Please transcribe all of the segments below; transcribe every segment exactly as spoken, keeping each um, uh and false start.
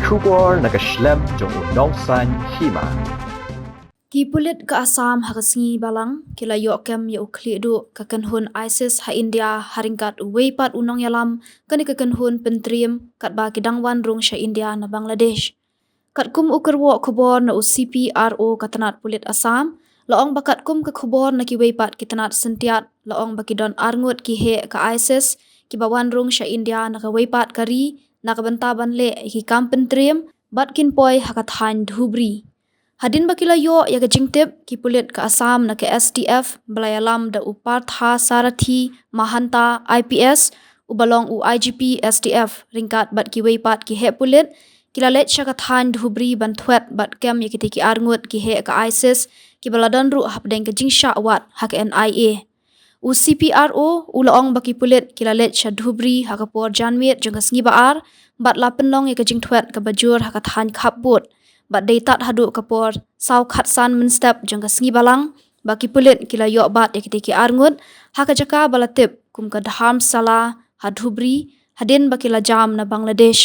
Khubor na ka shlem jong u nongsan hima. Ki pulit ka Assam ha ka sngi balang ki la ïoh kem ïa u khlieh duh ka kynhun ISIS ha India ha ryngkat uwei pat u nongïalam kane ka kynhun pyntriem katba ki dang wan rung sha India na Bangladesh. Katkum u kyrwoh khubor na u CPRO ka tnat pulit Assam, la ong ba katkum ka khubor na kiwei pat ki tnat syntiat, la ong ba ki don arngut ki heh ka ISIS kiba wan rung sha India na kawei pat ka ri na ka bynta ban leh ïa ki kam pyntriem bad kin poi ha ka thaiñ Dhubri. Hadien ba ki la ïoh ïa ka jingtip, ki pulit ka Assam na ka STF ba la ïalam da u Partha Sarathi Mahanta IPS, uba long u IGP STF, ryngkat bad kiwei pat ki heh pulit, ki la leit sha ka thaiñ Dhubri ban thwet bad kem ïa kitei ki arngut ki heh ka ISIS kiba la don ruh hapdeng ka jingshah wad ha ka NIA. U CPRO u la ong ba ki pulit ki la leit sha Dhubri ha ka por janmiet jong ka sngi ba ar bad la pynlong ïa ka jingthwet kaba jur ha ka thaiñ Khappud bad dei tad haduh ka por saw khatsan mynstep jong ka sngi balang ba ki pulit ki la ïoh bat ïa kitei ki arngut ha ka jaka ba la tip kum ka Dharamsala ha Dhubri, hadien ba ki la jam na Bangladesh.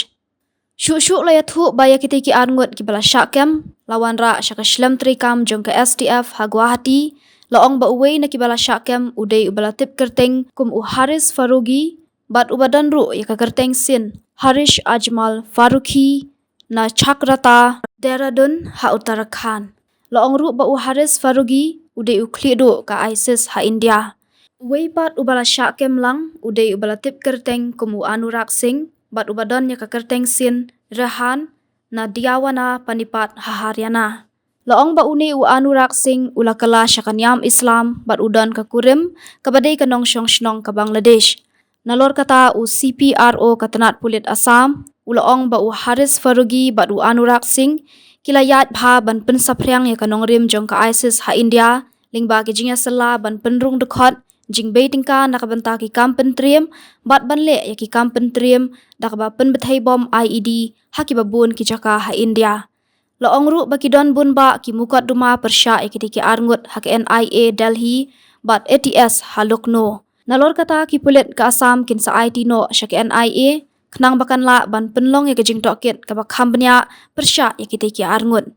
Shuh shuh la ïathuh ba ïa kitei ki arngut kiba la shah kem la wanrah sha ka shlem treikam jong ka STF ha Guwahati. La ong ba uwei na kiba la shah kem u dei uba la tip kyrteng kum u Haris Faruqi bad uba don ruh ïa ka kyrteng sien Harish Ajmal Faruqi na Chakrata, Dehradun ha Uttarakhand. La ong ruh ba u Haris Faruqi u dei u khlieh duh ka ISIS ha India. Uwei pat uba la shah kem lang u dei uba la tip kyrteng kum u Anurag Singh bad uba don ïa ka kyrteng sien Rehan na Diawana Panipat ha Haryana. La ong ba une u Anurag Singh u la kylla sha ka niam Islam bad u don ka kurim kaba dei ka nongshong shnong ka Bangladesh. Nalor kata u CPRO ka tnat pulit Assam u la ong ba u Haris Faruqi bad u Anurag Singh ki la ïaid bha ban pynsaphriang ïa ka nongrim jong ka ISIS ha India lyngba ki jingïasylla ban pynrung dkhot, jingbei tyngka na ka bynta ki kam pyntriem bad ban leh ïa ki kam pyntriem da kaba pynbthei bom IED ha kiba bun ki jaka ha India. La ong ruh ba ki don bun bah ki mukotduma pyrshah ïa kitei ki arngut ha ka NIA Delhi bad ATS ha Lucknow. Nalor kata ki pulit ka Assam kin sa aiti noh sha ka NIA khnang ba kan lah ban pynlong ïa ka jingtohkit kaba kham bniah pyrshah ïa kitei ki arngut.